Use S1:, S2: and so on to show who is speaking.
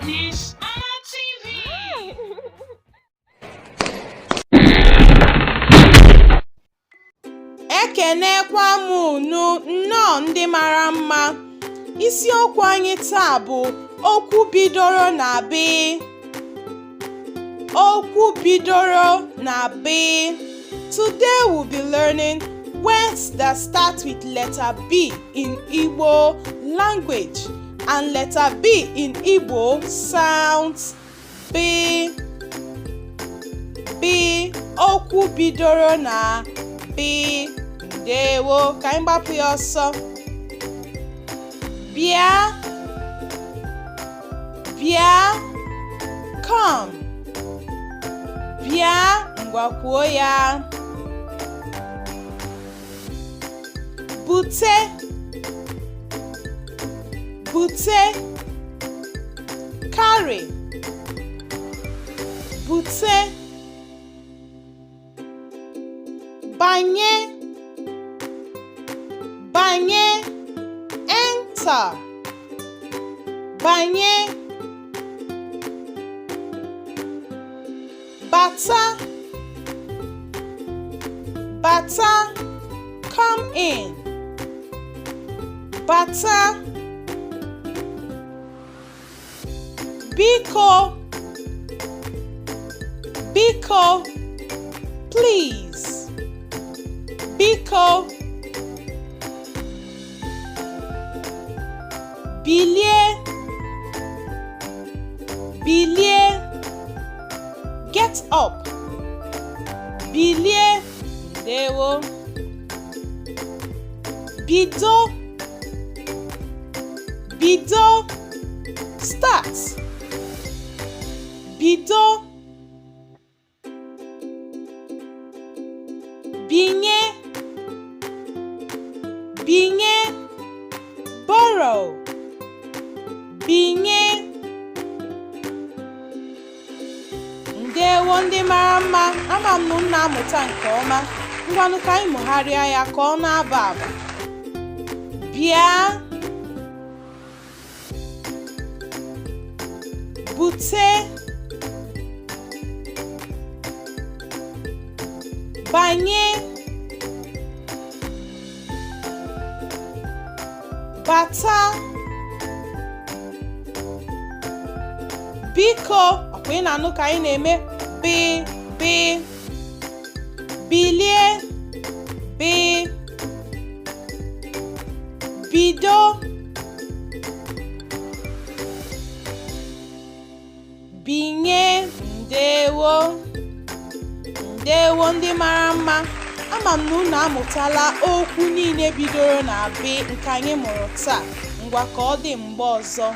S1: Miss Anna TV.
S2: Ekenekwa m unu nnọọ ndị mara mma. Isiokwu anyị taa bụ okwu bidoro na B. Okwu bidoro na B. Today we'll be learning words that start with letter B in Igbo language. And letter B in Igbo sounds B. B. Okwu bidoro na B. Ndewo, ka anyị gbapụ ya ọsọ. Bịa, bịa, come. Bịa, ngwa kwuo ya. Bute, bute, carry, bute. Banye, banye, enter, banye. Bata, bata, come in, bata. Biko, biko, please, biko. Bilie, bilie, get up, bilie. Ndewo. Bido, bido, start, bido. Binye, binye, borrow, binye. Ndewo ndị mara mma, ama m na unu na-amụta nke ọma. Ngwanụ ka anyị mụgharịa ya ka ọ na-aba aba. Bịa, bute, banye, bata, biko. Ọkwa ị na-anụ ka anyị na-eme bi bi, bilie, bi, bido, binye. Ndewo, ndewo ndị mara mma. Ama m na unu amụtala okwu niile bidoro na B nke anyị mụrụ taa. Ngwa, ka ọ dị mgbe ọzọ.